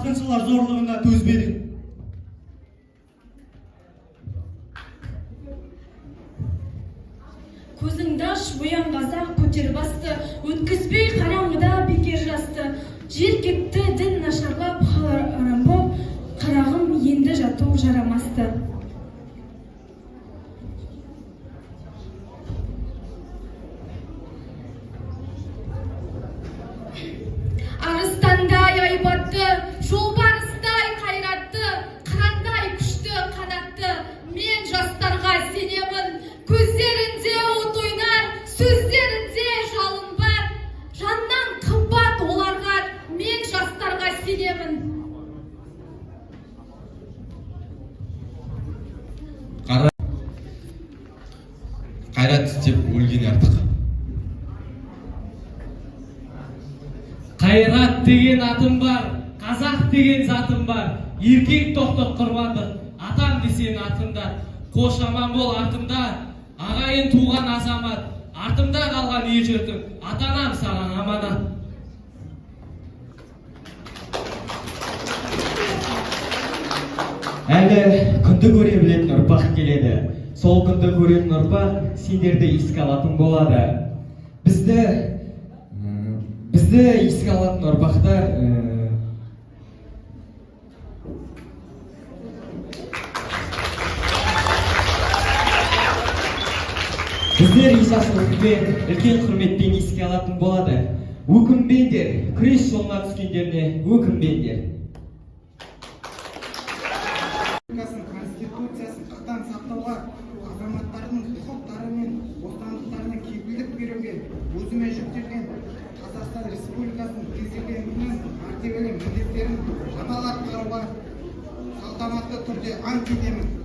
Басқыншылар зорлығына төзбедің. Көзіңді аш, оян, қазақ, көтер басты, өткізбей қараңғыда бекер жасты. Жер кетті, дін нашарлап, хал арам боп, қарағым, енді жату жарамасты. Арыстандай айбатты, жолбарыстай қайратты, қырандай күшті, қанатты. Мен жастарға сенемін. Көздерінде от ойнар, сөздерінде жалын бар. Жаннан қымбат оларға, мен жастарға сенемін. Қара қайрат істеп өлген артық. Қайрат деген атым бар, қазақ деген затым бар. Еркек Тоқтар Құрбандық, атам десең атымда. Қош, аман бол, артымда ағайын туған азамат, артымда қалған ел жұртым, ата анам, саған аманат. Әлі күнді көре білетін ұрпақ келеді. Сол күнді көретін ұрпақ сендерді еске алатын болады. Бізді еске алатын ұрпақтар бізді ризашылықпен, үлкен құрметпен еске алатын болады. Өкінбеңдер, күрес жолына түскендеріне өкінбеңдер. Республикасының Конституциясын қатаң сақтауға, азаматтардың құқықтары мен бостандықтарына кепілдік беруге, өзіме жүктелген Қазақстан Республикасының Президентінің мәртебелі міндеттерін адал атқаруға салтанатты түрде ант етемін.